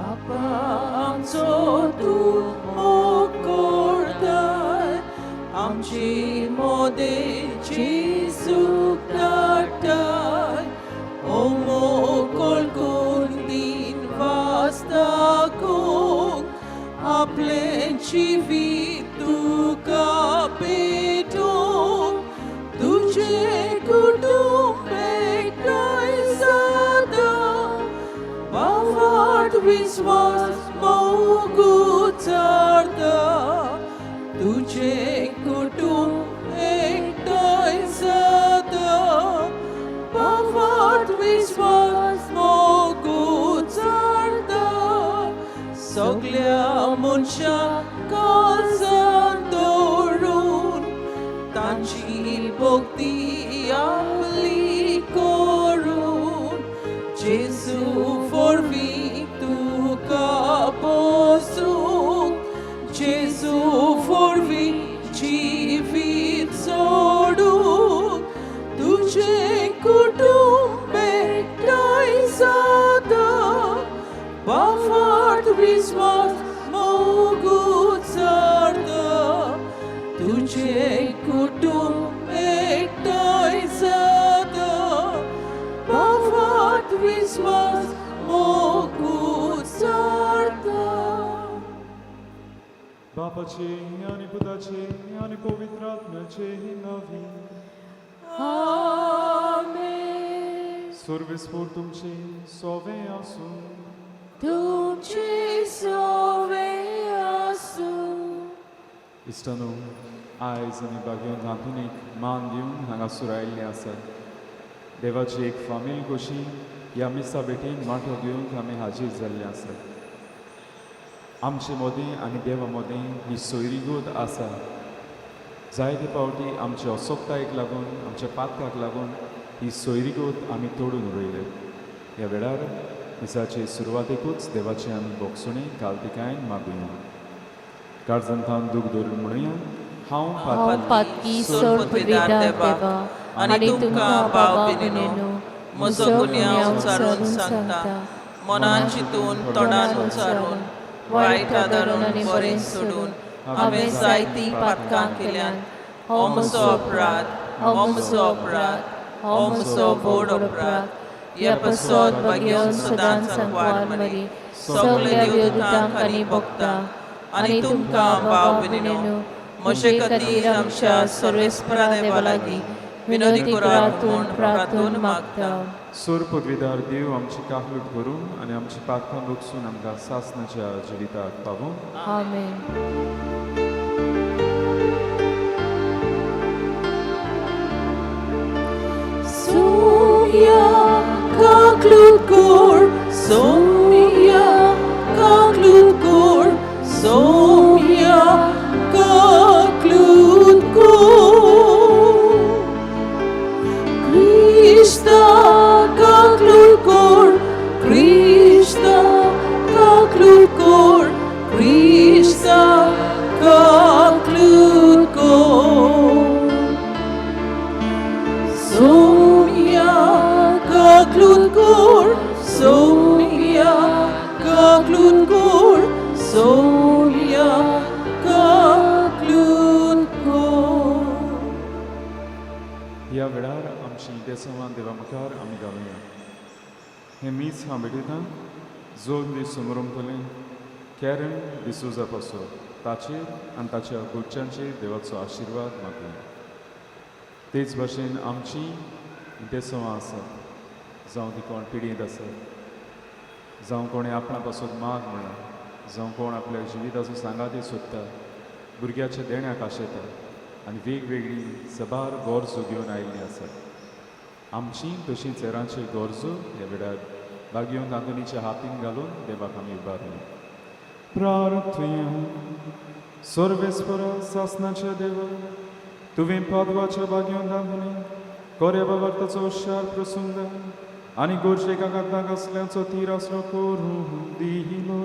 बापा आमचो तूं मोग करताय आमची मोदें जेजूक धाडटाय ओ मोग कोण दिन वास्ताकूंक आपलें जिवीत तुका भेटूंक तुजें कुटुंब एकठांय जाता भावार्थ विस्वास मोग उचारता तुजें कुटुंब एकठांय जाता भावार्थ विस्वास मोग उचारता सगल्या मनशां काळजान दवरून तांची भक्ती आपली करून जेजू वरवीं तुका पोसूंक जेजू वरवीं जिवीत सोडूंक तुजें कुटुंब एकठांय जाता भावार्थ विस्वास मोग उचारता तुजें कुटुंब एकठांय जाता भावार्थ विस्वास मोग उचारता. बापाचे आनी पुताचे आनी पवित्र आत्म्याचे नांवी. आमेन. सर्वेस्पोर तुमचे सोवे आसूं. तुमचे सोवे आसूं. इश्टानो, आयज आमी बागेवन आंतोनीक मान दिवन हांगासर आयिल्ले आसात. देवाची एक फामील कशी ह्या मिसा भेटीन वांटो घेवंक आमी हाजीर जाल्ले आसात. आमचे मदीं आनी देवा मदीं ही सोयरीगत आसा. जायते फावटी आमचे असोक्तायेक लागून, आमच्या पातकाक लागून ही सोयरीगत आमी तोडून उडयले. ह्या वेळार मिसाचे सुरवातेकूच देवाचे आमी भोगसुणी कालतिकायन मागुया. काळजांत दूख धरून म्हणुया, हांव हांव पातकी सोड पदवीदार देवा आनी तुमकां भाव भयणींनो म्हजो गुन्यांव उचारून सांगता. मनान चिंतून, तोंडान उचारून, वायट आदारून आनी बरें सोडून हांवें जायतीं पातकां केल्यान. हो म्हजो अपराध, हो म्हजो अपराध, हो म्हजो व्हड अपराध. ह्या पासत भाग्यवंत सदांच सांकवार मरी, सगळे देवदूतांक आनी भक्तांक आनी तुमकां भाव भयणींनो म्हजे खातीर आमच्या सर्वेस्परा देवा लागीं विनोदी करात म्हूण प्रार्थून मागता. सोर पदवीदार देव आमची काकलूट करूं आनी आमची पातकां भोगसून आमकां सासणाच्या जिविताक पावूं. आमेन. सोम्या काकलूट कोर, सोम्या काकलूट कोर, सोम्या काकलूट कोर. क्रिस्ता काकलूट कोर, क्रिस्ता काकलूट कोर, क्रिस्ता काकलूट कोर. सोम्या काकलूट कोर, सोम्या काकलूट कोर, सोम्या काकलूट कोर. ह्या वेळार आमची देसवान देवा मुखार आमी घालुया. हें मीस हांव भेटयतां जोन दीस समरमतलें कॅरन डिसोजा पासो ताचेर आनी ताच्या घरच्यांचेर देवाचो आशिर्वाद मागुया. तेच भाशेन आमची देसवां आसात, जावं ती कोण पिडयेंत आसात, जावं कोणें आपणा पासत माग म्हणलां, जावं कोण आपल्या जिविताचो सांगाती सोदता, भुरग्याच्या देण्याक आशेता आनी वेगवेगळी सबार गरजो घेवन आयिल्लीं आसात. आमची तशींच हेरांच्यो गरजो ह्या वेळार बागेवन आंतोनीच्या हातीन घालून देवाक आमी उबारुया. प्रार्थुया. सर्वेस्परा सासनाच्या देवा, तुवें पादवाच्या बागेवन आंतोनी कोऱ्या बाबार ताचो हुशार प्रसंग आनी गोरजेक आघाताक असल्याचो तीर आसलो करूं दिलो.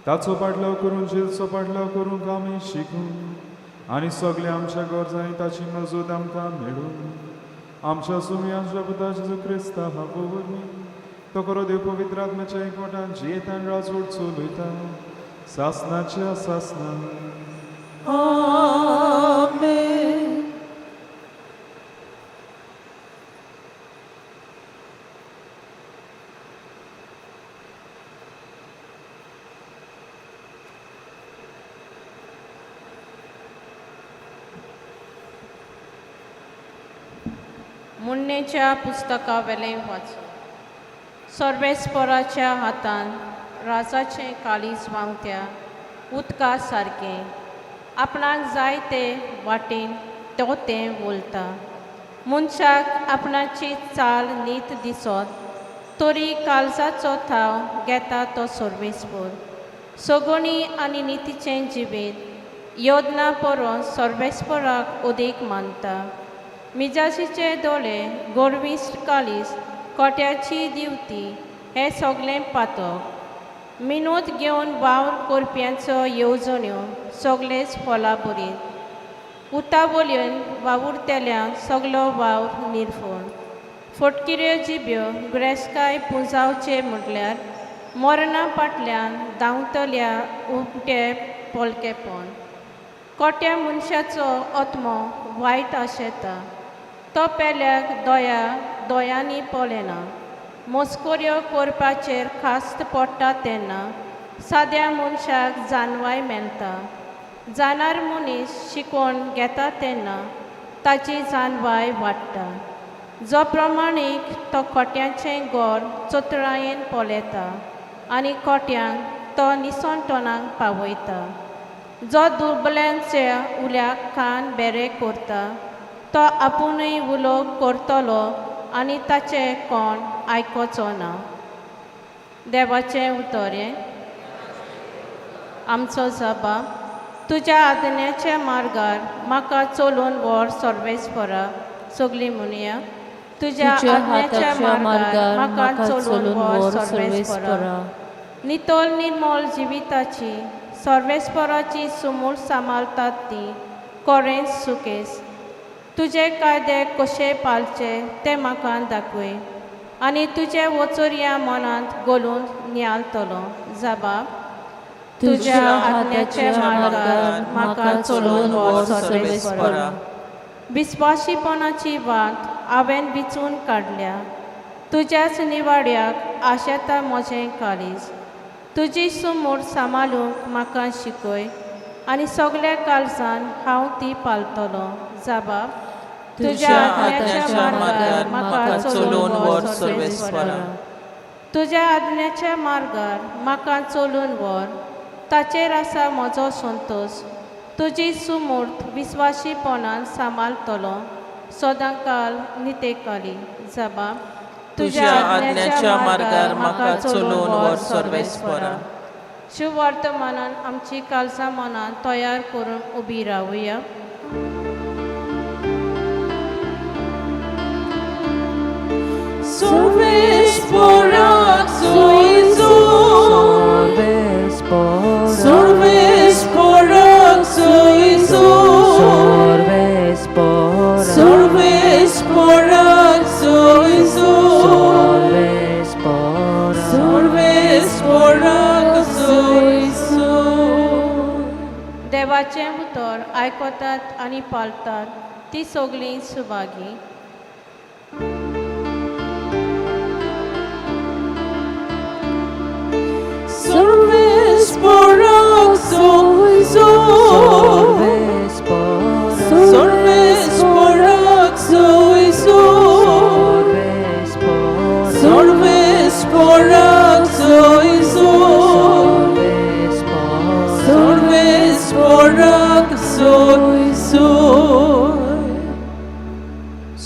ताचो पाडलाव करून झेलचो पाडलाव करूंक आमी शिकूं आनी सगळे आमच्या गरजांनी ताची मजूद आमकां मेळूं. आमच्या सुमयांच्या पुता जेजू क्रिस्ता वरवीं. तो खरो देव पवित्र आत्म्याच्या एकवटान जियेतान राजवट चलयता सासनाच्या सासना. आमेन. मुण्णेच्या पुस्तकावेलें वाचूं. सर्वेस्पराच्या हातान राजाचें काळीज व्हांवत्या उदका सारकें आपणाक जाय ते वाटेन तो तें वोलता. मनशाक आपणाची चाल नीत दिसत तरी काळजाचो थाव घेता तो सर्वेस्पर. सगुणी आनी नितीचें जिवीत योजना परोस सर्वेस्पराक अदीक मानता. मिजासीचे दोळे गोरवीस कालीस कोट्याची दिवती हें सगळें पातक. मिनोद घेवन वावर करप्यांचो येवजण्यो सगळेच फलाबरीत. उतावळीन वावुरतल्यांक सगलो वावर निर्फोण. फटकिऱ्यो जिब्यो ग्रेस्काय पुंजावचे म्हटल्यार मरणा फाटल्यान धांवतल्या उमटे पोलकेपण. कोट्या मनशाचो आत्मो वायट आशेता तो पेल्याक दोया दोयांनी पळयना. मस्कऱ्यो करपाचेर खास्त पडटा तेन्ना साद्या मनशाक जानवाय मेळटा. जाणार मनीस शिकोवन घेता तेन्ना ताची जानवाय वाडटा. जो प्रमाणीक तो खोट्याचें गोर चतुरायेन पळयता आनी खोट्यांक तो निसणटणाक पावयता. जो दुबल्यांच्या उल्याक कान बेरे करता तो आपुणूय उलो करतलो आनी ताचें कोण आयकोचो ना. देवाचें उतर हें. आमचो जबाब तुज्या आज्ञेच्या मार्गार म्हाका चलोवन व्हर सर्वेस्परा. सगळीं म्हणया. तुज्या तुज्या आज्ञेच्या हाताच्या मार्गार मार्गार म्हाका म्हाका चलोवन चलून व्हर व्हर सर्वेस्परा. सर्वेस्परा. नितळ निर्मळ जिविताची सर्वेस्पराची सुमूर सांबाळतात ती कोरेंस सुकेस. तुजे कायदे कशे पाळचे ते म्हाका दाखय आनी तुजे वचोरया मनांत घोलून नियाळतलो. जबाब तुज्या हाताच्या मार्गार म्हाका चलोवन व्हर सर्वेस्परा. विस्वाशीपणाची वाट हांवें विचून काडल्या. तुज्याच निवाड्याक आशेता म्हजें काळीज. तुजी सुमूर सांबाळूंक म्हाका शिकय आनी सगल्या काळजान हांव ती पाळटलो. जबाब तुज्या आज्ञेच्या मार्गार म्हाका चलोवन व्हर सर्वेस्परा. तुज्या आज्ञेच्या मार्गार म्हाका चलून व्हर ताचेर आसा म्हजो संतोश. तुजी सुमूर्त विस्वाशीपणान सांबाळटलो सदांकाल नितेकाली. जबाब तुज्या आज्ञेच्या मार्गार म्हाका चलोवन व्हर सर्वेस्परा. शुवर्तमानान आमची काळजां मनां तयार करून उबी रावया. सर्वेस्पराक सोयसो. सर्वेस्पराक सोयसो. सर्वेस्पराक सोयसो. सर्वेस्पराक सोयसो. देवाचें उतर आयकतात आनी पाळटात ती सगळीं सुभागी. सर्वेस्पराक सोयसो. सर्वेस्पराक सोयसो. सर्वेस्पराक सोयसो. सर्वेस्पराक सोयसो.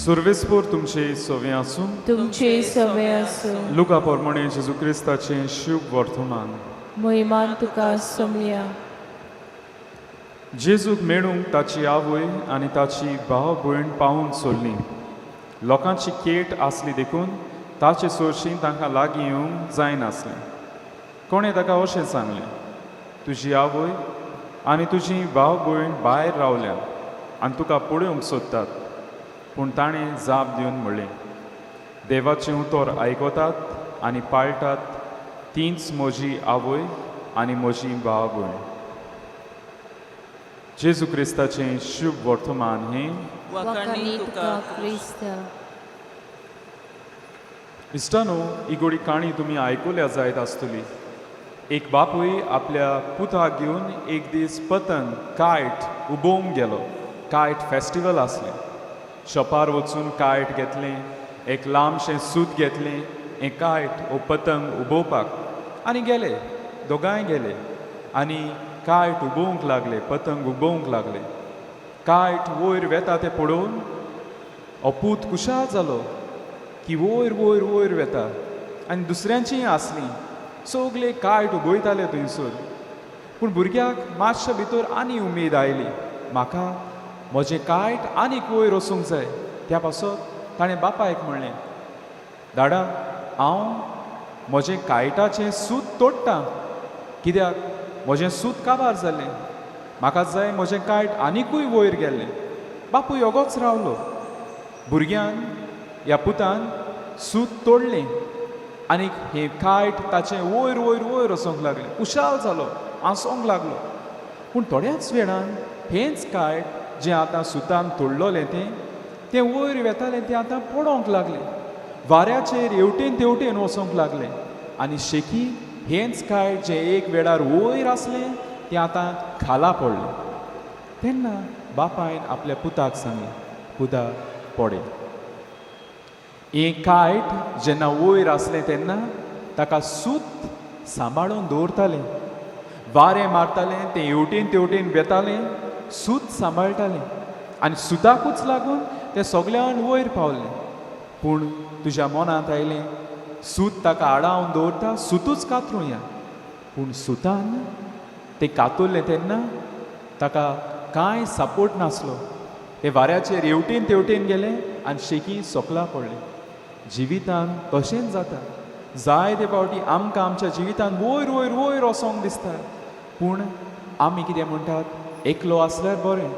सुर्वेस्पोर तुमचे सवे आसूं. तुमचे सवे आसूं. लुका प्रमाणे जेजू क्रिस्ताचें शुभ वर्तमान. महिमान तुका सोमया. जेजूक मेळूंक ताची आवय आनी ताची भाव भयण पावून सोडली. लोकांची केट आसली देखून ताचे सोरशीं तांकां लागीं येवंक जायनासलें. कोणें ताका अशें सांगलें, तुजी आवय आनी तुजी भाव भयण भायर रावल्या आनी तुका पळोवंक सोदतात. पूण ताणें जाप दिवन म्हणलें, देवाचें उतर आयकतात आनी पाळटात तींच म्हजी आवय आनी म्हजी भाव भयण. जेजू क्रिस्ताचें शुभ वर्तमान हें. वाखाणी तुका क्रिस्त. इश्टानो, ही गोडी काणी तुमी आयकुल्या जायत आसतली. एक बापूय आपल्या पुताक घेवन एक दीस पतंग कायट उबोवंक गेलो. कायट फेस्टिवल आसलें. शॉपार वचून कायट घेतलें, एक लांबशें सूत घेतलें हें कायट वो पतंग उबोवपाक आनी गेले. दोगांय गेले आनी कायट उबोवंक लागले, पतंग उबोवंक लागले. कायट वयर वेता तें पळोवन हो पूत खुशाल जालो की वयर वयर वयर वेता. आनी दुसऱ्यांचीय आसलीं, सगले कायट उबयताले थंयसर. पूण भुरग्याक मातशा भितर आनी उमेद आयली, म्हाका म्हजें कायट आनीक वयर वचूंक जाय. त्या पासत ताणें बापायक म्हणलें, दाडा, हांव म्हजें कायटाचें सूत तोडटा, कित्याक म्हजें सूत काबार जालें. म्हाका जाय म्हजें कायट आनिकूय वयर गेल्लें. बापूय ओगोच रावलो. भुरग्यान ह्या पुतान सूत तोडलें आनी हें कायट ताचें वयर वयर वयर वचोंक लागलें. खुशाल जालो, हांसोंक लागलो. पूण थोड्याच वेळान हेंच कायट जें आतां सुतान तोडलोलें तें तें वयर वेतालें तें आतां पडोंक लागलें, वाऱ्याचेर हेवटेन तेवटेन वचोंक लागलें. आनी शेकी हेंच कायट जें एक वेळार वयर आसलें तें आतां खाला पडलें. तेन्ना बापायन आपल्या पुताक सांगलें, पुता, पडे हें कायट जेन्ना वयर आसलें तेन्ना ताका सूत सांबाळून दवरतालें. वारें मारतालें तें हेवटेन तेवटेन वेतालें, सूत सांबाळटालें आनी सुताकूच लागून तें सगल्यान वयर पावलें. पूण तुज्या मनांत आयलें, सूत ताका आडावन दवरता, सुतूच कातरुया. पूण सुतान तें कातरलें तेन्ना ताका कांय सपोर्ट नासलो. ते वाऱ्याचेर हेवटेन तेवटेन गेले आनी शेकी सोकला पडले. जिवितान तशेंच जाता. जायते फावटी आमकां आमच्या जिवितान वयर वयर वयर वचोंक दिसता, पूण आमी कितें म्हणटात, एकलो आसल्यार बरें.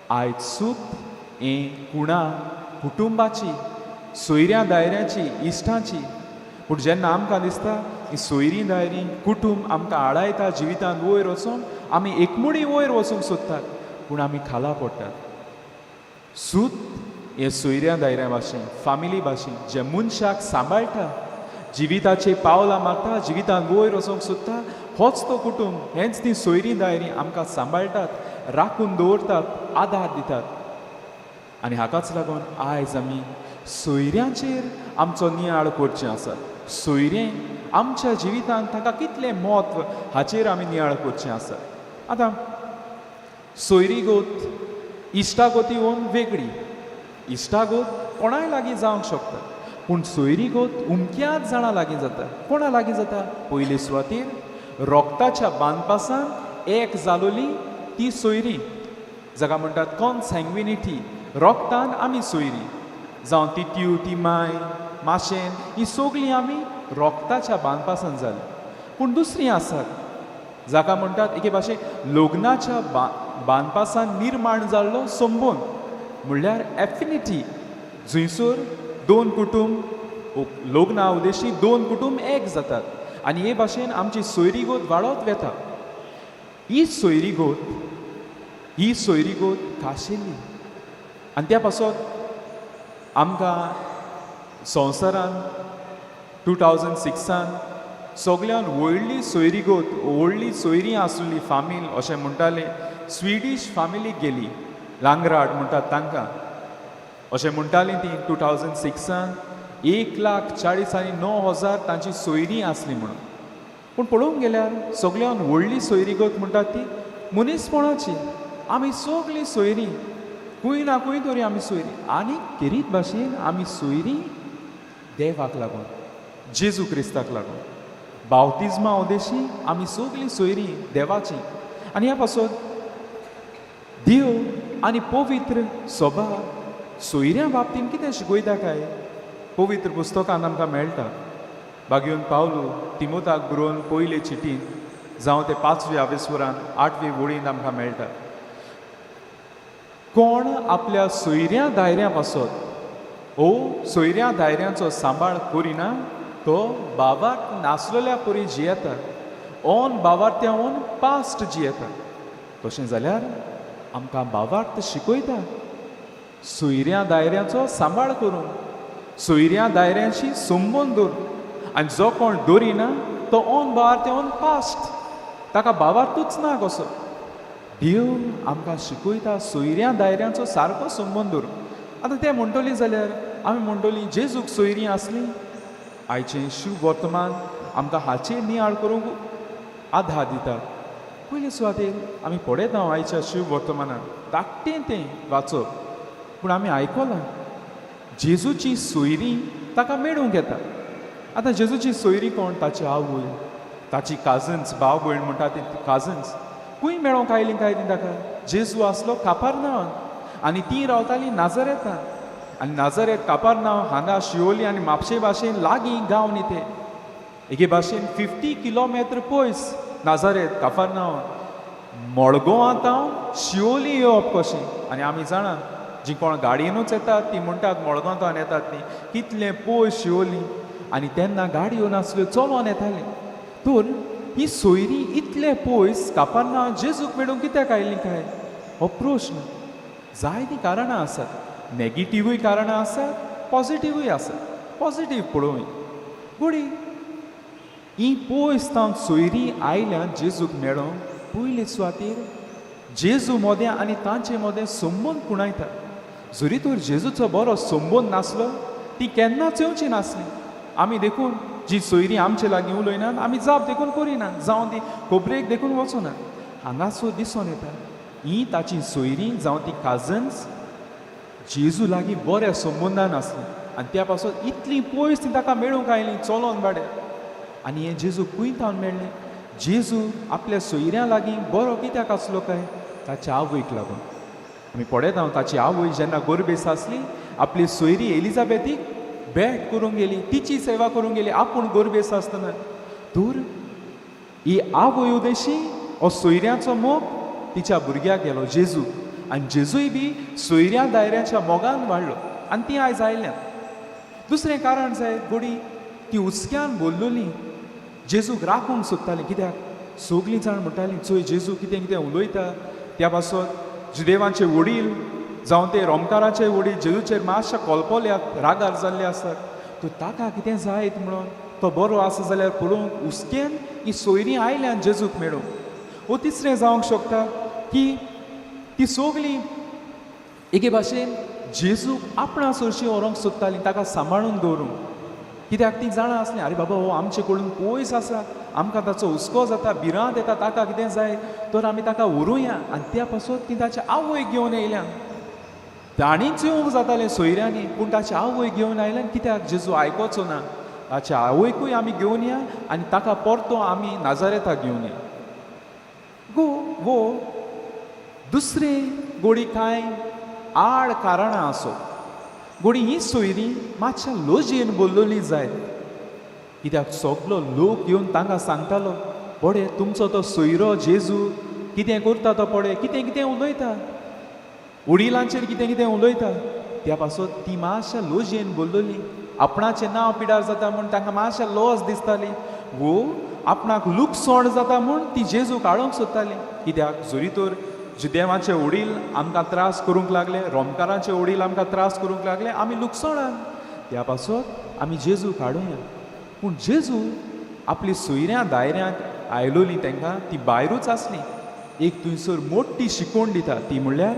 आयज सूत हें कुणा कुटुंबाची, सोयऱ्या दायऱ्याची, इश्टांची. पूण जेन्ना आमकां दिसता ही सोयरीं दायरीं कुटुंब आमकां आडायता जिवितान वयर वचोंक, आमी एकमुडी वयर वचूंक सोदतात, पूण आमी खाला पडटात. सूत हें सोयऱ्या दायऱ्या भाशेन, फामिली भाशेन, जे मनशाक सांबाळटा, जिविताचे पावलां मारता, जिवितान वयर वचोंक सोदता, होच तो कुटुंब, हेंच ती सोयरीं दायरीं आमकां सांबाळटात, राखून दवरतात, आदार दितात. आनी हाकाच लागून आयज आमी सोयऱ्यांचेर आमचो नियाळ करचें आसा. सोयरे आमच्या जिवितांत ताका कितलें म्हत्व हाचेर आमी नियाळ करचें आसा. आतां सोयरीगोत इश्टागती येवन वेगळी. इश्टागत कोणाय लागीं जावंक शकता, पूण सोयरीगत उमक्याच जाणां लागीं जाता. कोणा लागीं जाता? पयले सुवातेर रोगताच्या बांदपासान एक जालोली ती सोयरी, जाका म्हणटात कॉनसँग्विनिटी. रोगतान आमी सोयरी जावं तित्यू, ती माय, माशेन, ही सगळीं आमी रोगताच्या बांदपासान जाली. पूण दुसरीं आसात जाका म्हणटात एके भाशेन लग्नाच्या बांदपासान निर्माण जाल्लो संबंद, म्हणल्यार एफिनिटी, जंयसर दोन कुटुंब लग्ना उद्देशी दोन कुटुंब एक जातात आनी हे भाशेन आमची सोयरीगत वाडत वता. ही सोयरीगत खाशेली. आनी त्या पासत आमकां संवसारान 2006 सगळ्यान व्हडली सोयरीगत, व्हडली सोयरी आसली फामील अशें म्हणटाले, स्विडीश फामिलीक गेली. लांगराड म्हणटात तांकां. अशें म्हणटाली ती 2006 1,40,09,000 तांची सोयरी आसली म्हणून. पूण पळोवंक गेल्यार सगळ्यान व्हडली सोयरीगत म्हणटात ती मनीसपणाची. आमी सगळीं सोयरीं, खंय ना खंय तरी आमी सोयरीं. आनी खेरीत भाशेन आमी सोयरीं देवाक लागून, जेजू क्रिस्ताक लागून. बावतिज्मा उद्देशी आमी सगळीं सोयरीं देवाची. आनी ह्या पासत देव आनी पवित्र सभा सोयऱ्यां बाबतीन कितें शिकयता काय, पवित्र पुस्तकान आमकां मेळटा. बागेवन पावलू तिमोताक बरोवन पयले चिटीन जावं ते पांचव्या आवेस्वरान आठवे वळीन आमकां मेळटा, कोण आपल्या सोयऱ्या दायऱ्या पासत ओ सोयऱ्या दायऱ्यांचो सांबाळ करिना. तो भावार्थ नासलेल्या परी जियेता, ऑन भावार्थ्यावन पास्ट जियेता. तशें जाल्यार आमकां भावार्थ शिकयता सोयऱ्या दायऱ्याचो सांबाळ करूंक, सोयऱ्या दायऱ्यांशी संबंद दवर. आनी जो कोण दवरिना तो ऑन भावार्थ्यावन पास्ट, ताका भावार्थूच ना कसो. देव आमकां शिकयता सोयऱ्या दायऱ्यांचो सारको संबंद दवरूंक. आतां तें म्हणटली जाल्यार आमी म्हणटली जेजूक सोयरीं आसलीं. आयचें शुभ वर्तमान आमकां हाचेर नियाळ करूंक आधार दिता. पयले सुवातेर आमी पळयता आयच्या शुभ वर्तमानान धाकटें तें वाचप, पूण आमी आयकलां जेजूची सोयरीं ताका मेळूंक येता. आतां जेजूची सोयरीं कोण? ताची आवय, ताची काजन्स, भाव भयण म्हणटा ती काजन्स खंय मेळोंक आयलीं काय ती ताका? जेजू आसलो कापारनांवान आनी ती रावताली नाजरेतान. आनी नाजरेत कापारनांव हांगा शिवोली आनी म्हापशे भाशेन लागीं गांव न्ही ते, एके भाशेन 50 किलोमेत्र पयस नाजारेत काफारनांव. मडगांवां तावन शिवोली येवप कशें? आनी आमी जाणा जीं कोण गाडयेनूच येतात ती म्हणटात मडगांव येतात ती कितलें पयस शिवोली. आनी तेन्ना गाडयो नासल्यो, चलोन येताले. तर ही सोयरी इतले पयस कापारना जेजूक मेळूंक कित्याक आयलीं काय, हो प्रश्न. जायतीं कारणां आसात, नेगेटिव्हूय कारणां आसात, पॉजिटिव्हूय आसात. पॉजिटीव पळोवया. घोडी ही पयस तावन सोयरी आयल्यान जेजूक मेळोंक, पयले सुवातेर जेजू मोदें आनी तांचे मोदें संबंद खुणायता. जरी तर जेजूचो बरो संबंद नासलो ती केन्नाच येवची नासली. आमी देखून जी सोयरी आमचे लागीं उलयनात आमी जाप देखून करिनात, जावं ती खबरेक देखून वचोनात. हांगासर दिसोन येता ही ताची सोयरी जावं ती काजन्स जेजू लागीं बऱ्या संबंदान आसली आनी त्या पासत इतली पयस ती ताका मेळूंक आयली चलोन बाडे. आनी हें जेजू खंय तावन मेळ्ळें? जेजू आपल्या सोयऱ्यां लागीं बरो कित्याक आसलो काय? ताच्या आवयक लागून. आमी पळयता ताची आवय जेन्ना गोरबेस आसली आपली सोयरी एलिजाबेथीक भेट करूंक गेली, तिची सेवा करूंक गेली आपूण गोरबेस आसतना. तर ही आवय उदेशी हो सोयऱ्याचो मोग तिच्या भुरग्याक गेलो जेजू, आनी जेजूय बी सोयऱ्या दायऱ्याच्या मोगान वाडलो आनी ती आयज आयल्यात. दुसरें कारण जाय गोडी ती हुसक्यान बोल्लोली जेजूक राखूंक सोदताली. कित्याक सगलीं जाण म्हणटालीं चोय जेजू कितें कितें उलयता. त्या पासत जुदेवांचे वडील जावं ते रोमकाराचे वडील जेजूचेर मातशे कोलपोल्यात, रागार जाल्ले आसात. तर ताका कितें जायत म्हणून तो बरो आसा जाल्यार पळोवंक हुसक्यान ही सोयरीं आयल्यान जेजूक मेळूंक. वो तिसरें जावंक शकता की ती सगलीं एके भाशेन जेजूक आपणा सरशी व्हरूंक सोदतालीं, ताका सांबाळून दवरूंक. कित्याक ती जाणा आसलीं आरे बाबा हो आमचे कडून पयस आसा, आमकां ताचो हुस्को जाता, भिरांत येता, ताका कितें जाय तर आमी ताका व्हरूया. आनी त्या पासत ती ताच्या आवयक घेवन येयल्यान. ताणीच येवंक जातालें सोयऱ्यांनी, पूण ताच्या आवयक घेवन आयल्यान कित्याक जेजू आयकोचो ना, ताच्या आवयकूय आमी घेवन या आनी ताका परतो आमी नाजारेताक घेवन या. गो वो दुसरे गोडी कांय आड कारणां आसो. गोडी ही सोयरी मातशा लजेन बोल्लोली जायत, कित्याक सगलो लोक येवन तांकां सांगतालो पळय तुमचो तो सोयरो जेजू कितें करता तो, पळय कितें कितें उलयता, वडिलांचेर कितें कितें उलयता. त्या पासत ती मातशा लजेन बोल्लोली, आपणाचें नांव पिडार जाता म्हूण तांकां मातशें लॉस दिसताली, वो आपणाक लुकसण जाता म्हूण ती जेजूक हाडूंक सोदताली. कित्याक जरी तर जुदेवांचे वडील आमकां त्रास करूंक लागले, रोमकारांचे वडील आमकां त्रास करूंक लागले, आमी लुकसणान, त्या पासत आमी जेजूक हाडुया. पूण जेजू आपली सोयऱ्यां दायऱ्यांक आयलोली तांकां ती भायरूच आसली. एक थंयसर मोठी शिकवण दिता ती म्हणल्यार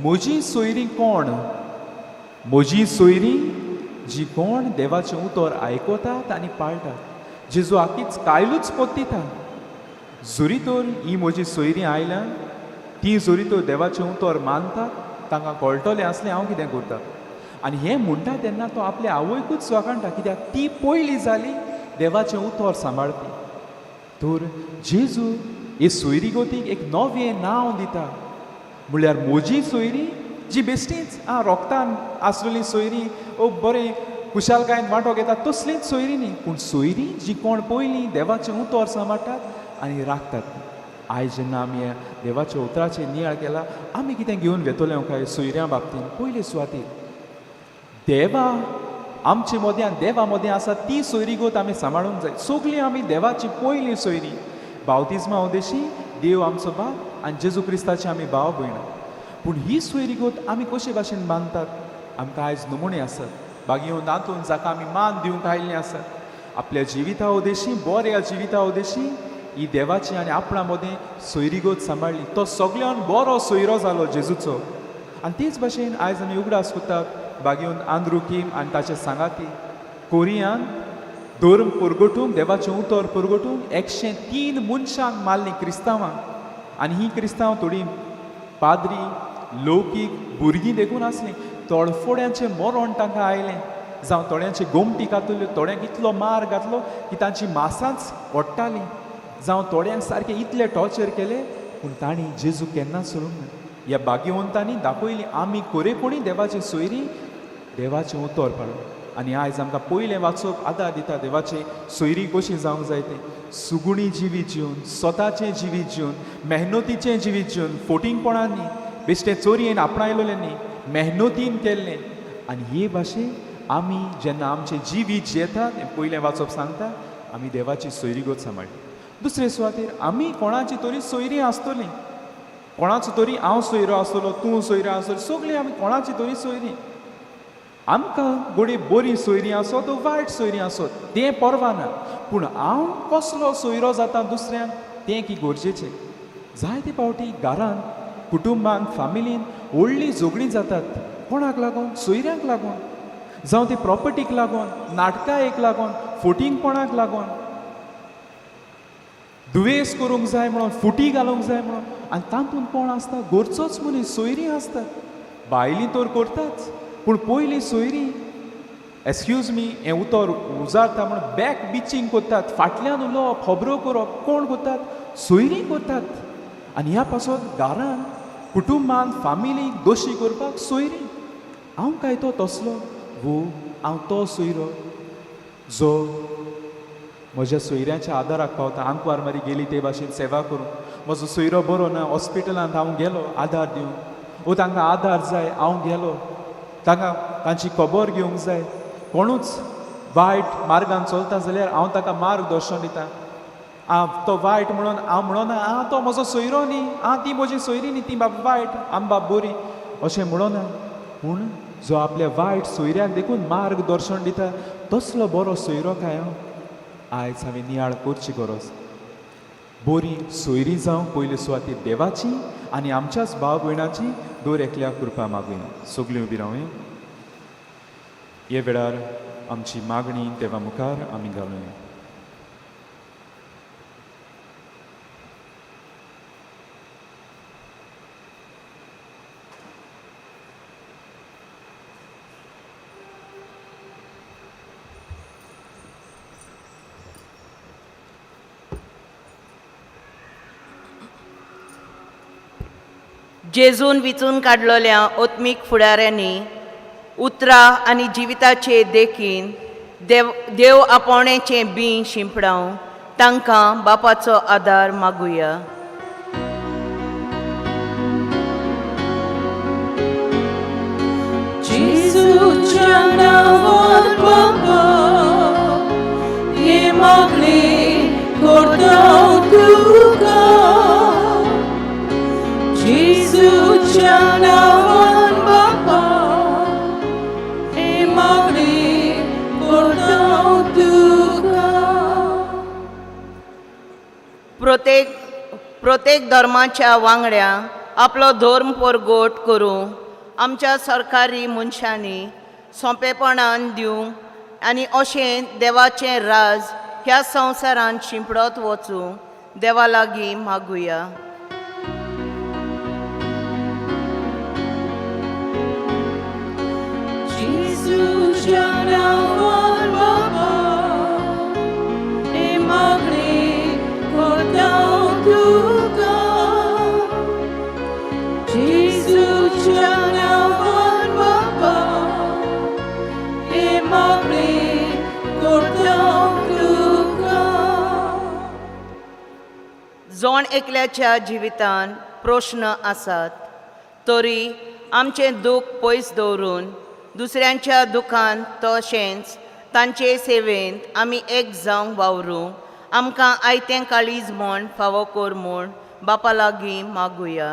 म्हजी सोयरीं कोण? म्हजी सोयरीं जी कोण देवाचें उतर आयकतात आनी पाळटात. जेजू आकीच कायलूच पोत्तिता, जरी तर ही म्हजी सोयरीं आयल्या ती जरी तर देवाचें उतर मानतात, तांकां कळटलें आसलें हांव कितें करता. आनी हें म्हणटा तेन्ना तो आपले आवयकूच वाखाणटा, कित्याक ती पयली जाली देवाचें उतर सांबाळपी. तर जेजू हे सोयरी गोतीक एक नवें नांव दिता, म्हणल्यार म्हजी सोयरी जी बेश्टीच आं रोगतान आसलेली सोयरी ओ बरें खुशालकायेन वांटो घेता तसलींच सोयरी न्ही, पूण सोयरी जी कोण पयलीं देवाचें उतर सांबाळटात आनी राखतात. आयज जेन्ना आमी देवाच्या उतराचेर नियाळ केला आमी कितें घेवन वेतले काय सोयऱ्यां बाबतीन? पयले सुवातेर देवा आमचे मदें आनी देवा मदें आसा ती सोयरीगत आमी सांबाळूंक जाय. सगळीं आमी देवाची पयली सोयरी. बावतिज्मा उद्देशी देव आमचो बाप आनी जेजू क्रिस्ताची आमी भाव भयणां. पूण ही सोयरीगत आमी कशे भाशेन बांदतात? आमकां आयज नमुने आसात बागेवन नातून जाका आमी मान दिवंक आयिल्लीं आसात. आपल्या जिविता उद्देशी, बऱ्या जिविता उद्देशी ही देवाची आनी आपणा मदें सोयरीगत सांबाळ्ळी. तो सगळ्यान बरो सोयरो जालो जेजूचो. आनी तेच भाशेन आयज आमी उगडास करतात बागेवन आंद्रू किम आनी ताचे सांगाती कोरियान धर्म पुरगटूंक, देवाचें उतर पुरगटूंक 103 मनशांक मारलीं क्रिस्तांवांक. आनी हीं क्रिस्तांव थोडीं पाद्री, लौकीक भुरगीं देखून आसलीं. तोडफोड्यांचें मरण तांकां आयलें, जावं थोड्यांचे गोमटी कातरल्यो, थोड्यांक इतलो मार घातलो की तांची मासांच ओडटालीं, जावं थोड्यांक सारकें इतले टॉर्चर केले. पूण तांणी जेजू केन्ना सोडूंक ना. ह्या भाग्यवंतांनी दाखयली आमी खरेपणी देवाची सोयरी, देवाचें उतर पाळून. आनी आयज आमकां पयलें वाचप आदार दिता देवाचें सोयरी कशी जावंक जाय तें. सुगुणी जिवीत जिवन, स्वताचें जिवीत जिवन, मेहनतीचें जिवीत जिवन, फोटिंगपणान न्ही, बेश्टें चोरयेन आपणायलें न्ही, मेहनतीन केल्लें. आनी हे भाशेन आमी जेन्ना आमचें जिवीत जियेतात हें पयलें वाचप सांगता, आमी देवाची सोयरीगत सांबाळटा. दुसरे सुवातेर आमी कोणाची तरी सोयरी आसतली, कोणाचो तरी हांव सोयरो आसतलो, तूं सोयरो आसतलो, सगळीं आमी कोणाची तरी सोयरी. आमकां घडये बरी सोयरी आसत वो वायट सोयरी आसत तें परवा ना, पूण हांव कसलो सोयरो जाता दुसऱ्यांक तें की गरजेचें. जायते फावटी घरान, कुटुंबान, फामिलीन व्हडलीं झगडीं जातात. कोणाक लागून? सोयऱ्यांक लागून, जावं ते प्रॉपर्टीक लागून, नाटकायेक लागून, फोटिंगपणाक लागून, दुयेंस करूंक जाय म्हणून, फुटी घालूंक जाय म्हणून. आनी तातूंत कोण आसता? घरचोच मनीस, सोयरी आसतात. बायलीं तर करताच, पूण पयलीं सोयरी, एक्सक्यूज मी हें उतर उजारता म्हूण, बॅक बिचींग करतात, फाटल्यान उलोवप, खबरो करप. कोण करतात? सोयरी करतात. आनी ह्या पासत घरान, कुटुंबान, फामिलीक दोशी करपाक सोयरी. हांव काय तो तसलो वो हांव तो सोयरो जो म्हज्या सोयऱ्यांच्या आदाराक पावता. आंकवार मारी गेली ते भाशेन सेवा करूं. म्हजो सोयरो बरो ना, हॉस्पिटलांत हांव गेलो आदार दिवंक, वो तांकां आदार जाय हांव गेलो, तांकां तांची खबर घेवंक जाय. कोणूच वायट मार्गान चलता जाल्यार हांव ताका मार्गदर्शन दिता. आं तो वायट म्हणून हांव म्हणना आं तो म्हजो सोयरो न्ही, आं ती म्हजी सोयरी न्ही, ती बाब वायट, आम बाब बरी, अशें म्हणना. पूण जो आपल्या वायट सोयऱ्याक देखून मार्गदर्शन दिता तसलो बरो सोयरो काय हांव? आयज हांवें नियाळ करची गरज. बरी सोयरी जावंक पयले सुवातेर देवाची आनी आमच्याच भाव भयणाची दर एकल्या कृपा मागुया. सगळीं उबी रावया. हे वेळार आमची मागणी देवा मुखार आमी घालुया. जेजून विचून काडलेल्या आत्मीक फुडाऱ्यांनी उतरां आनी जिविताचे देखीन देव देव आपोवण्याचें बीं शिंपडावन तांकां बापाचो आदार मागुया. जेजूच्या नांवान बाबा ही मागणी करता तुका. जेजूच्या नांवान बाबा ही मागणी करता तुका. प्रत्येक प्रत्येक धर्माच्या वांगड्यांक आपलो धर्म परगट करूंक आमच्या सरकारी मनशांनी सोंपेपणान दिवंक आनी अशें देवाचें राज ह्या संवसारांत शिंपडत वचूंक देवा लागीं मागुया. जेजूच्या नांवान बाबा ही मागणी करता तुका. जेजूच्या नांवान बाबा ही मागणी करता तुका. जण एकल्याच्या जिवितान प्रश्न आसात तरी आमचें दूख पयस दवरून दुसऱ्यांच्या दुखांत तशेंच तांचे सेवेंत आमी एक जावंक वावरूं आमकां आयतें काळीज म्हूण फावो कर म्हूण बापा लागीं मागुया.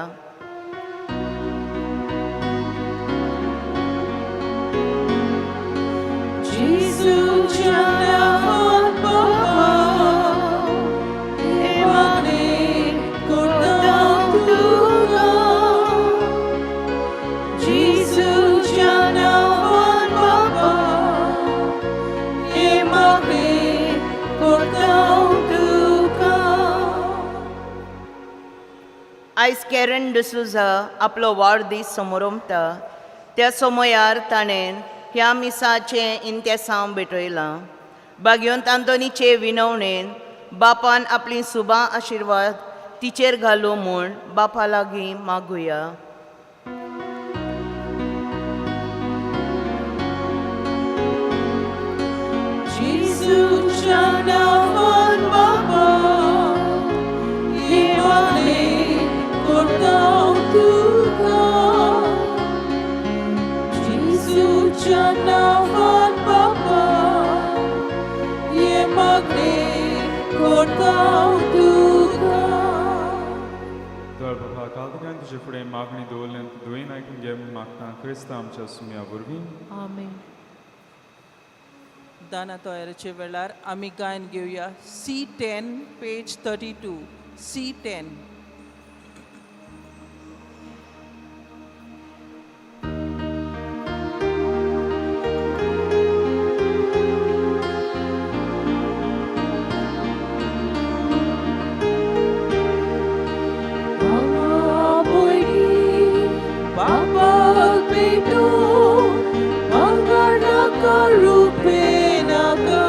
जेजूच्या नांवान बाबा, हें मागणें करता तुका. जेजूच्या नांवान बाबा, हें मागणें करता तुका. आयज कॅरन डिसुजा आपलो वाडदीस समोरमता त्या समयार ताणें ह्या मिसाचें इंतेसांव भेटयलां. बागयोंत आंतोनीचे विनवणेन बापान आपली सुबां आशिर्वाद तिचेर घालूं म्हूण बापा लागीं मागुया. जेजूच्या नांवान बाबा, हें मागणें करता तुका. जेजूच्या नांवान बाबा, हें मागणें करता तुका. तर बाबा कालदिकान तुजे फुडें मागणी दवरल्यान दुयेन आयकून घे म्हूण मागता क्रिस्ता आमच्या सुम्या वरवीं. आमेन. दाना तयारेच्या वेळार आमी गायन घेवया C10 page 32 C10. बापाक भेटून भांगर नाका रुपें नाका,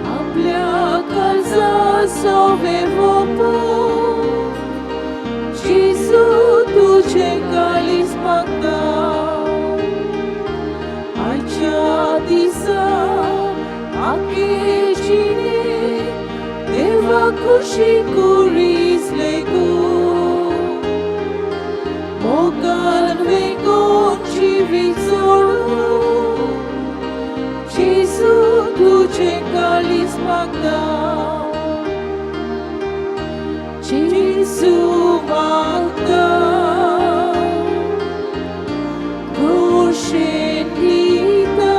आपल्या काळजा सोवे वोपून जेजू तुजें काळीज मागता. आयच्या दिसा आखे जिणें देवा खुशी कुरीस लेगून मोगान वेगून जिवीत सोडून जेजू तुजें काळीज मागता. जेजू मागता खोशेन दिता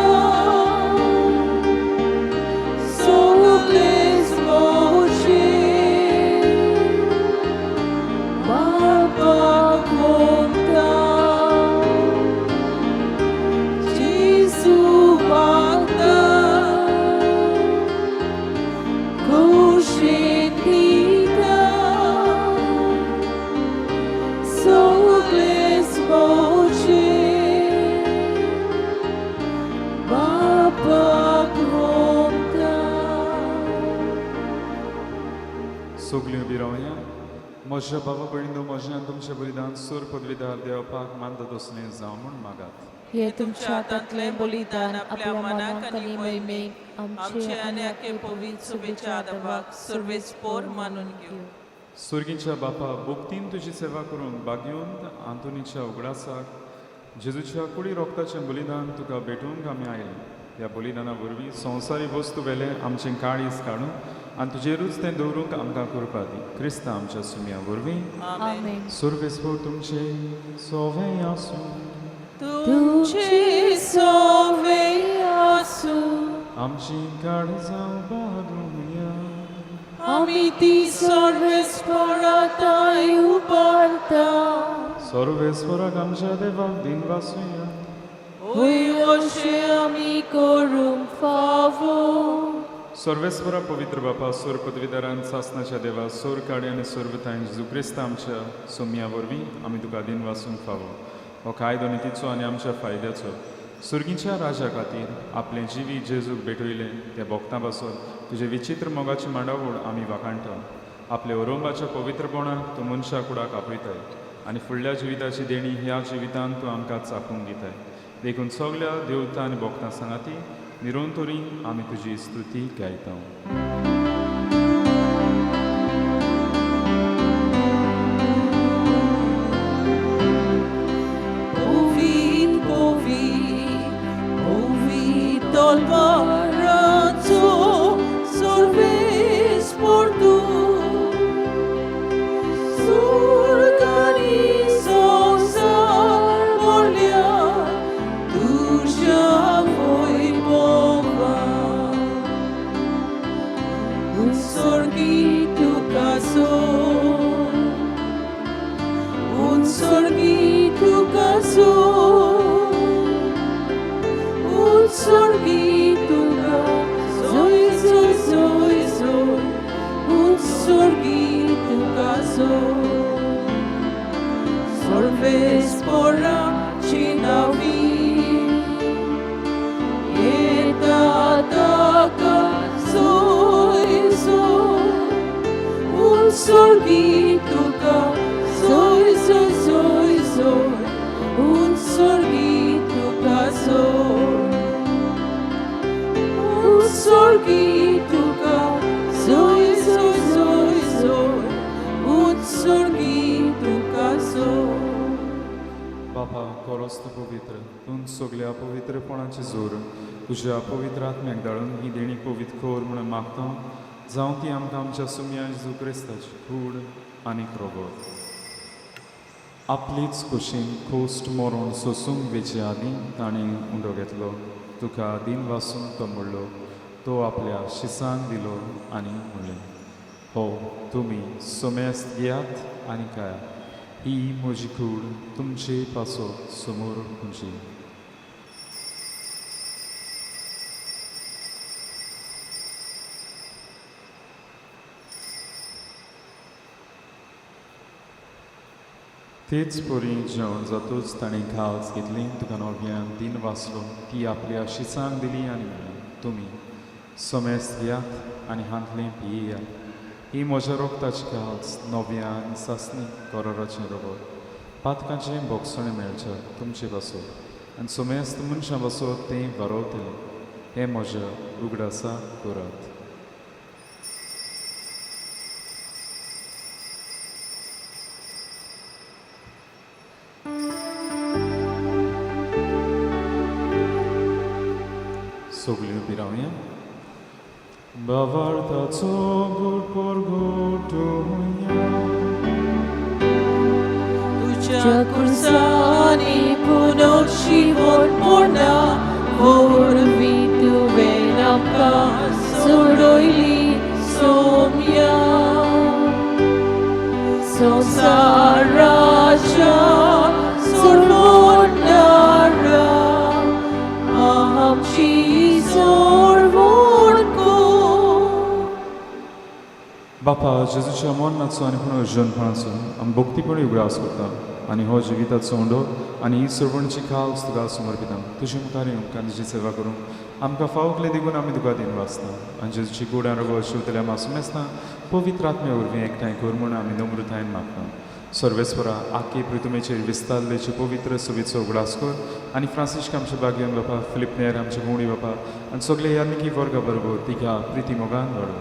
सगळेंच म्हजें बापाक ओंपता. जेजू मागता खोशेन दिता सगळेंच म्हजें बापाक ओंपता. सगळीं उबी रावया. म्हज्या बाबा भयणीनो, म्हजें आनी तुमचें बलिदान सूर पदवीदार देवपाक मानता तसलें जावं म्हूण मागात. हे तुमच्या हातांतलें बलिदान आपल्या मनाक आनी महिमेक आमचे आनी आखे पवित्र सभेच्या आदाबाक सर्वेस्पोर मानून घेवं. सुर्गीच्या बापा, भक्तीन तुजी सेवा करून बागयोंत आंतोनीच्या उगडासाक जेजूच्या कुडी रोगताचें बलिदान तुका भेटोवंक आमी आयले. ह्या बलिदाना वरवीं संवसारी वस्तू वेले आमचें काळीज काडून आनी तुजेरूच तें दवरूंक आमकां करपा दी, क्रिस्ता आमच्या सुम्या वरवीं. आमेन. सुर्वेस्पोर तुमचे सोवें आसूं. तुमचे सोवे आसूं. आमची काळजां बागुया. आमी ती सर्वेस्पराताय उबारता. सर्वेस्वराक आमच्या देवाक दिन वासुया. होय अशें आमी करूंक फावो. सर्वेस्वरा पवित्र बापा, सोर पदवीधरान सासनाच्या देवा, सोर काडी आनी सोरवताय जेजू क्रिस्त आमच्या सोम्या वरवीं आमी तुका दिन वासूंक फावो. हो कायदो नितीचो आनी आमच्या फायद्याचो. सुर्गीच्या राजा खातीर आपलें जिवीत जेजूक भेटयलें त्या भोक्तां पासून तुजे विचित्र मोगाची मांडावळ आमी वाखाणटा. आपल्या ओरोंबाच्या पवित्रपणाक तूं मनशा कुडाक आपयताय आनी फुडल्या जिविताची देणी ह्या जिवितांत तूं आमकां चाखूंक दिताय. देखून सगल्या देवता आनी भोक्तां सांगाती निरंतरी आमी तुजी स्तुती गायता. उत्सर्गी तुका सोय सोय सोय सोय उत्सर्गी तुका सोय उत्सर्गी तुका सोय सोय सोय सोय उत्सर्गी तुका सोय. बापा कोरोस तूं पवित्र, तूं सगल्या पवित्रपणाची जोर तुज्या पवित्र आत्म्याक धाडून ही देणी पवित्र कर म्हणून मागता, जावं ती आमकां आमच्या सुमया जेजू क्रिस्ताची कूड आनी रोगोत. आपलीच कुशीन खोस्ट मरोण सोसूंक वेचे आदीं ताणें उंडो घेतलो, तुका दीन वासून तो म्हणलो, तो आपल्या शिसांक दिलो आनी म्हणलें, हो तुमी सोमेस्त घेयात आनी खायात, ही म्हजी कूड तुमचे पासत समोर तुमची. तेच परी जेवण जातूच ताणें खाज घेतली, तुका नव्यान दीन वाचलो, ती आपल्या शिसांक दिली आनी म्हणलें, तुमी सोमेस्त घेयात आनी हांतलें पियेयात, ही म्हज्या रोगताची खाज नव्या आनी सासणी करोराचें रोगत, पातकांचें भोगसणें मेळचें तुमचे पासत आनी सोमेस्त मनशां पासत तें वरवतलें, हें म्हज्या उगडासा करात. सगल्यो पिरावया. बावार्थाचो गुड परगटुया. तुझ्या खुर्सांनी पुनर्जीवन मोडना वरवीं तुवें आमकां सोडयली सोम्या. संवसाराच्या सोडवणारा आमची सोडवण कर. बापा, जेजूच्या मरणाचो आनी पुनर्जनपणाचो आमी भक्तीपणी उगडास करता आनी हो जिविताचो उंडो आनी ही सर्वणची खास तुका समर्पिता. तुजे मुखार येवंक आनी तुजी सेवा करूंक आमकां फावकले देखून आमी तुका दिन वाचता आनी जेजूची गोड आनी रोगो शिवतल्या मासुमेस्तां पवित्र आत्म्या वरवीं एकठांय कर म्हूण आमी नम्रतायेन मागता. सर्वेस्परा, आखे पृथुमेचेर विस्तारलेचे पवित्र सभेचो उगडास कर आनी फ्रांसिस्क आमचे बागेवन बापा, फिलीप नेर आमचे गुणी बापा आनी सगळे यादनिकी वर्गा बरोबर तिका प्रिती मोगान वाडो.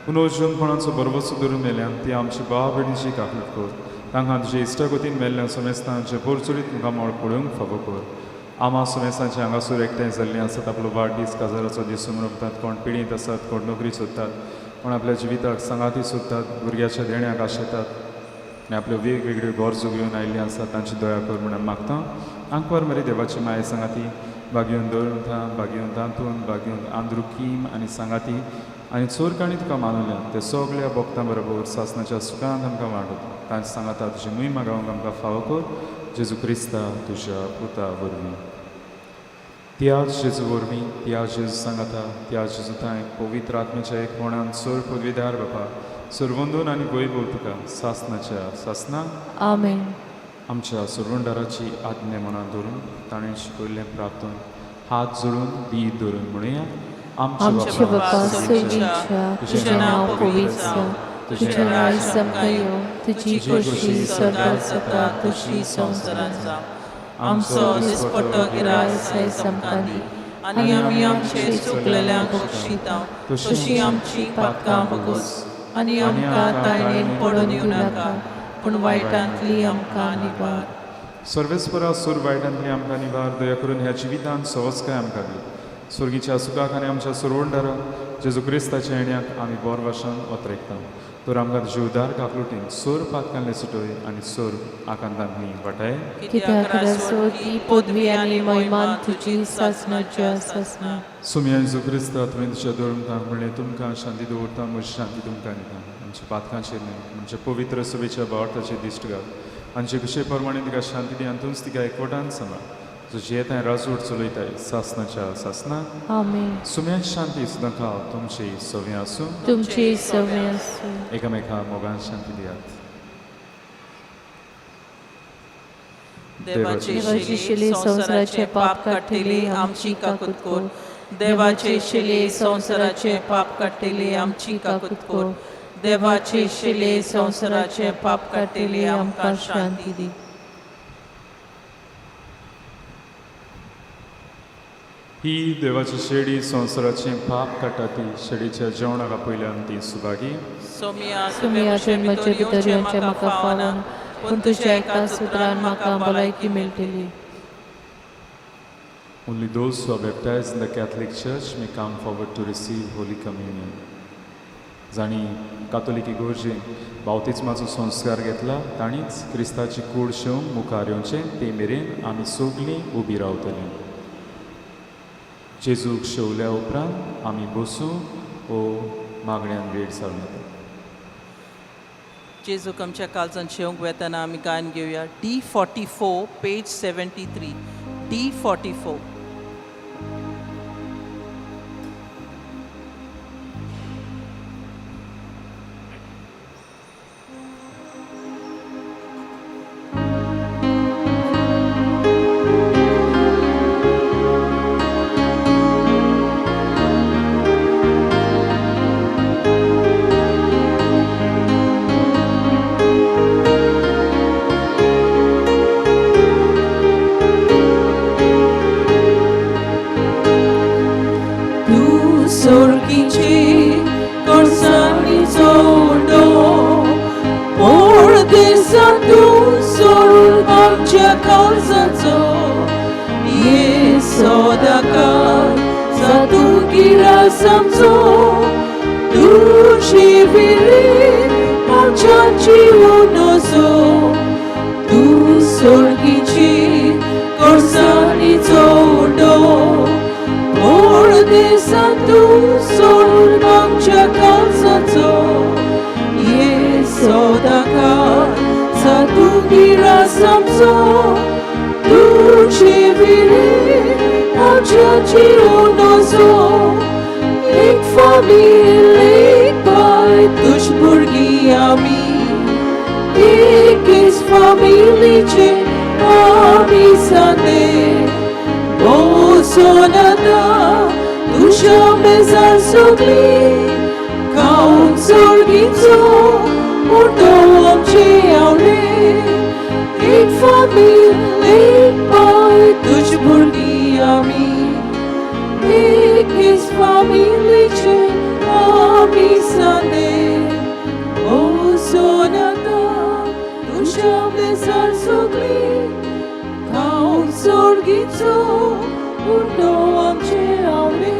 पुनर्जनपणाचो बरवसो धरून मेल्यान ती आमची भाव भयणीची काकूट कर. तांकां तुजे इश्टागतीन मेल्ल्या समेस्तांचे पोरचुरीत मुखामळ पळोवंक फावो कर. आमा समेस्तांचे हांगासर एकठांय जाल्लीं आसात, आपलो वाडदीस काजाराचो दीस समरपतात, कोण पिडींत आसात, कोण नोकरी सोदतात, कोण आपल्या जिविताक सांगाती सोदतात, भुरग्याच्या देण्याक आशेतात आनी आपल्यो वेगवेगळ्यो गरजो घेवन आयिल्ली आसात, तांची दया कर म्हणून मागता. आंकवार मरे देवाची माये सांगाती बागेवन दवरून, बागेवन तांतून, बागेवन आंद्रू कीम आनी सांगाती आनी चोरकाणी तुका मानवल्या ते सगळ्या भक्तां बरोबर सासनाच्या सुखांत आमकां वांटत तांचे सांगाता तुजी मोहिमा गावंक आमकां फावो कर, जेजू क्रिस्ता तुज्या पुता वरवीं. त्याच जेजू वरवीं, त्याच जेजू सांगाता, त्याच जेजू थांय पवित्र आत्म्याच्या एकपणान सोर पदवीदार बापा, सरवंदून आनी वैभव तुका सासनाच्या सासना. आमेन. आमच्या सरवंडाराची आज्ञा मनात धरून ताणें शिकयल्लें प्रार्थन हात जोडून दी धरून म्हणुया. आमचे बापा सर्गीच्या, तुजें नांव पवित्र जावं, तुजें राज आमकां येवं, तुजी खोशी स्वर्गात जाता तशी संवसारांत जावं. आमचो दिसपट्टो गिरास आयज आमकां दी आनी आमी आमचे चुकलेल्यांक बक्षिता तशी आमची पातकां बगोस आनी आमकां ताळणेन पडून येवं नाका, पूण वायटांतली आमकां निवार. सर्वेस्परा, सूर वायटांतली आमकां निवार. दया करून ह्या जिवितांत सवस्काय आमकां दी. स्वर्गीच्या सुखाक आनी आमच्या सरवंडारा जेजू क्रिस्ताच्या येण्याक आमी बोर वाशान ओतरेकता. तर आमकां तुजे उदार काकलुटीन सोर पातकांले सुटय आनी सोर आकांतांतली वाटाय. कित्याक राजवटी, पदवी आनी महिमा तुजी सासणाच्या सासना. सुमया जेजू क्रिस्ता, तुवें तुज्या धर्मतांक म्हणलें, तुमकां शांती दवरता, म्हजी शांती तुमकां दिता. आमच्या पातकांचेर न्हय, आमच्या पवित्र सभेच्या भावार्थाचेर दिश्ट घाल. आमचे कशे प्रमाणे तिका शांती दी आनी तूंच तिका एकवटान सांबाळ, जो जियेताय राजवट चलयताय सासनाच्या सासना. आमेन. सुम्या शांती सुद्दां खाव तुमची सवी आसूं. तुमची सवय आसूं. एकामेका मोगान शांती दियात. देवाची देवाची शिली संवसाराचे पाप काडटली आमची काकूत कर. देवाचे शिली संवसाराचे पाप काडटली आमची काकूत कर. देवाचे शिले संवसाराचे पाप काडटले आमकां शांती दी. ही देवाची शेडी संवसाराचें पाप काडटा ती शेडीच्या जेवणाक आपयल्यान ती सुभागी. सोमिया, तुमी आसून म्हजे भितर येवचें म्हाका फावना, पूण तुज्या एका सुत्रान म्हाका भलायकी मेळटली. Only those who are baptized in the Catholic Church may come forward to receive Holy Communion. जांणी कातोलिकी इगर्जेन बावतिज्माचो संस्कार घेतला तांणीच क्रिस्ताची कूड शेवंक मुखार येवचें. ते मेरेन आमी सगलीं उबीं रावतलीं. जेजूक शेवल्या उपरांत आमी बसूं ओ मागण्यान वेळ सारून येता. जेजूक आमच्या काळजान शेवंक वेतना आमी गायन घेवया D 44 page 73, D 44. तूं सोर्गीची कोळसाणीचो उडो पोळ दिसा तूं सोड आमच्या काळजाचो ये सदाकाळ जा तूं गिरास आमचो तूं शिविरी आमच्या जिवनाचो तूं सोर्गीची कोळसाणीचो उडो मोड दिसा तूं सोडून आमच्या काळजाचो ये सदाकाळ सा तूं गिरास आमचो तूं जिविरी आमच्या जिवनाचो एक फामील एक बाय तुज भुरगीं आमी एकेच फामिलीचे आमी सादे बोसोनाता तुज्या मेजार सगळी खावन सोर्गीचो उठो आमचे आवडे एक फामील एक पाय तुज भुरगीं आमी एकेच फामिलीचे आमी सादे बोसोनाता तुज्या मेजार सगळी खावन सोर्गीचो उठो आमचे आवडे.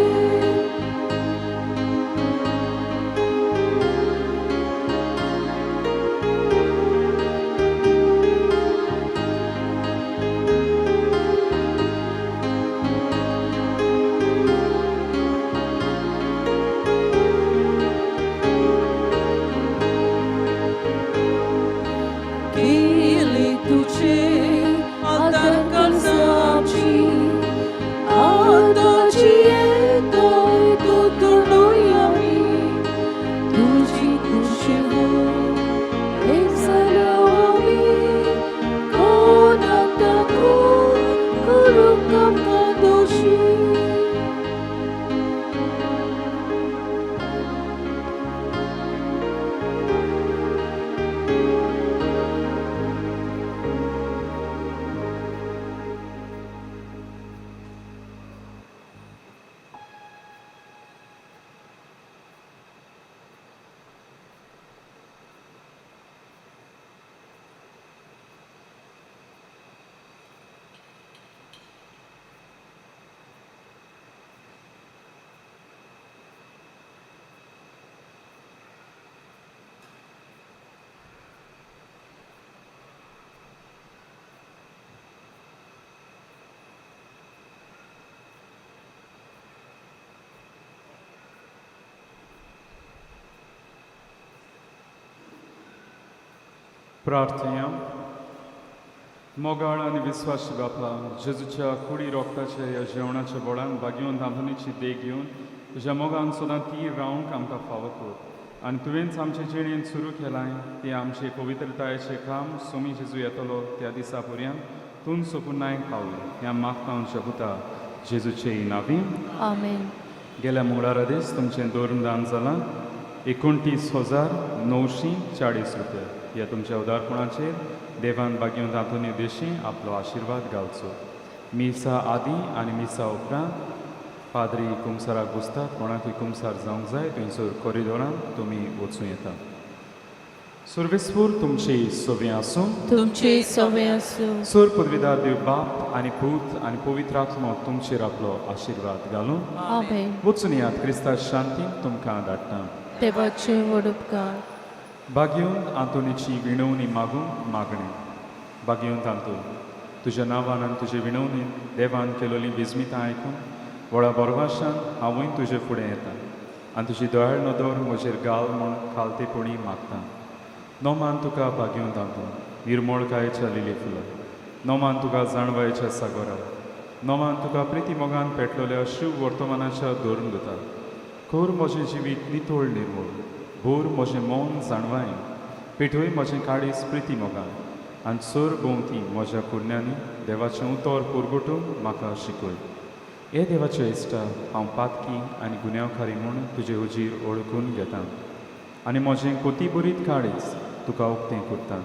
केले तुझे आदार काळजाची आताची येतोय तूं तुडोय आमी तुजी कुशेवो एक जालो आमी कोण आतां कोण करूंक आमकां दोशी. प्रार्थया. मोगाळ आनी विस्वाशी बापा, जेजूच्या कुडी रोगताच्या ह्या जेवणाच्या बोळान बागेवन धांदणीची देख घेवन तुज्या मोगान सदां ती रावंक आमकां फावो कर आनी तुवेंच आमचे जिणेंत सुरू केलां तें आमचे पवित्रतायेचें काम सोमी जेजू येतलो त्या दिसा पर्यंत तूं सोपूनाय पावले ह्या मागता शपुता जेजूचे नावीन. आमेन. गेल्या मंगळारा दीस तुमचें दोरदान जालां. 29,940 रुपया. ह्या तुमच्या उदारपणाचेर देवान बागेवन आंतोनी देशी आपलो आशिर्वाद घालचो. मिसा आदी आनी मिसा उपरांत पाद्री कुमसाराक बसतात. कोणाकूय कुमसार जावंक जाय थंयसर कॉरिडोरान तुमी वचूं येता. सर्वेस्पूर तुमची सोबें आसूं. तुमचे सवे आसूं. सूर पदवीदार देव बाप आनी पूत आनी पवित्र आत्मो तुमचेर आपलो आशिर्वाद घालूं. आमेन. वचून यात, क्रिस्ता शांती तुमकां धाडटा. देवाचे व्हड उपकार. बागेवन आंतोनीची विणवणी मागूंक मागणें. बागेवन आंतोन, तुज्या नांवान आनी तुजे विणवणीन देवान केलोलीं विस्मितां आयकून व्हडा बरवाशान हांवूय तुजे फुडें येता आनी तुजी दयाळ नदर म्हजेर घाल म्हूण खालतेपणी मागता. नोमान तुका बागेवन आंतोन, निर्मळकायेच्या लिली फुलां, नोमान तुका जाणवायेच्या सागोरा, नोमान तुका प्रिती मोगान पेटलोल्या शिव वर्तमानाच्या धरून दिता. खोर म्हजें जिवीत नितळ निर्मूळ, भोर म्हजें मौन जाणवायेन, पेटोय म्हजें काळीज प्रिती मोगान आनी सर भोंवती म्हज्या कुरण्यांनी देवाचें उतर पुरगुटून म्हाका शिकय. हे देवाचे इश्टा, हांव पातकी आनी गुन्यांवकारी म्हूण तुजे हुजीर ओळखून घेता आनी म्हजें कोतीबरीत काळीज तुका उक्तें करता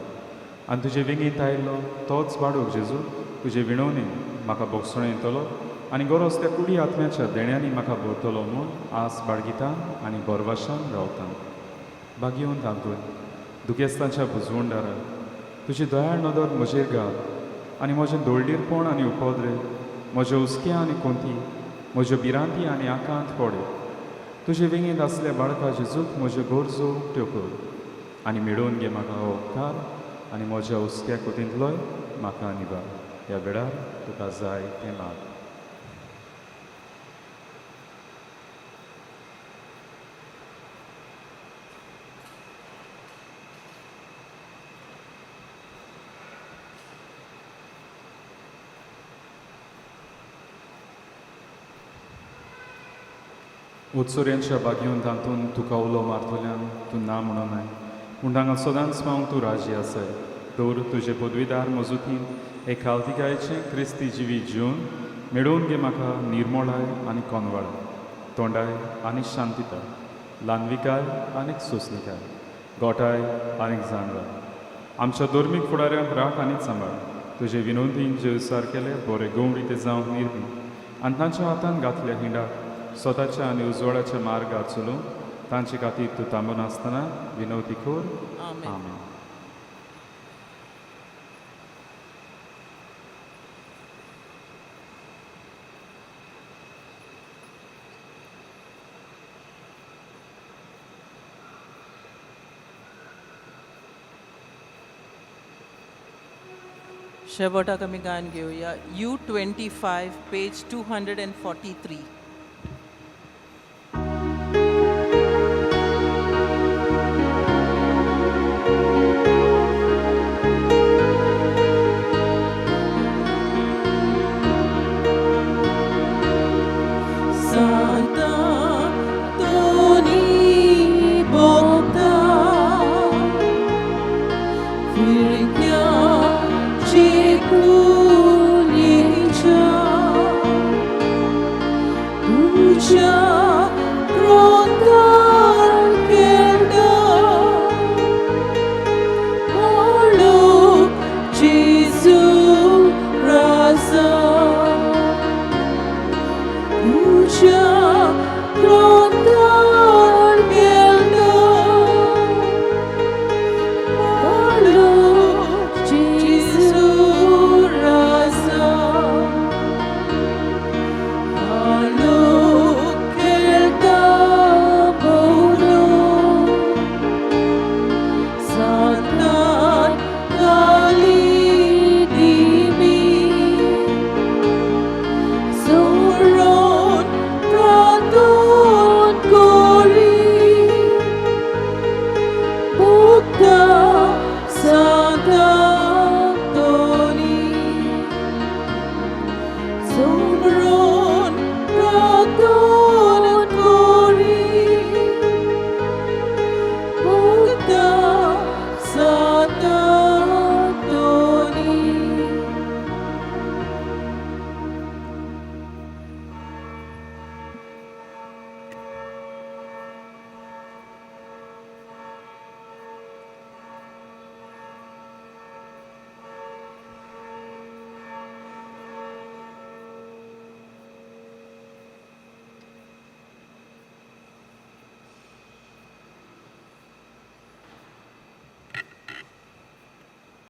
आनी तुजे वेंगेंत आयलो तोच बाडूक जेजू तुजे विणवणेन म्हाका भोगसणो येतलो आनी गरज त्या कुडी आत्म्याच्या देण्यांनी म्हाका भरतलो म्हूण आस बाळगिता आनी गोरवाशान रावता. बागेवन तांतून, दुखेस्तांच्या बुजवणदारा, तुजी दयाळ नदर म्हजेर घाल आनी म्हजें दोळडीरपण आनी उपद्रे, म्हज्यो हुस्क्या आनी कोंती, म्हज्यो भिरांती आनी आकांत पडे. तुजे वेंगेंत आसल्या बाळका जेजूक म्हज्यो गरजो उक्त्यो कर आनी मेळोवन घे म्हाका हो उपकार आनी म्हज्या हुस्क्या कोतींतलोय म्हाका निभार. ह्या वेळार तुका जाय तें माग. उत्सुऱ्यांच्या बागेवन तातूंत तुका उलो मारतल्यान तूं ना म्हणोनाय, पूण तांकां सदांच पावंक तूं राजी आसाय. दवर तुजे पदवीदार मजुतीन हे खालतिकायेचें क्रिस्ती जिवीत जिवन मेळोवन घे म्हाका निर्मोळाय आनी कोनवाळ, तोंडाय आनी शांतिताय, ल्हानविकाय आनी सोंसणिकाय, गोठाय आनी जाणवाय. आमच्या धर्मीक फुडाऱ्यांक राख आनी सांबाळ. तुजे विनोदीन जेव सारकेले बरे गवडी ते जावंक निर्मी आनी तांच्या हातान घातल्या हिंडाक स्वताच्या आनी उजवाडाच्या मार्गार चलूंक तांचे खातीर तूं थांबनासतना विनवती कर. आमेन. आमेन. शेवटाक आमी गायन घेवया. U 25, page 243.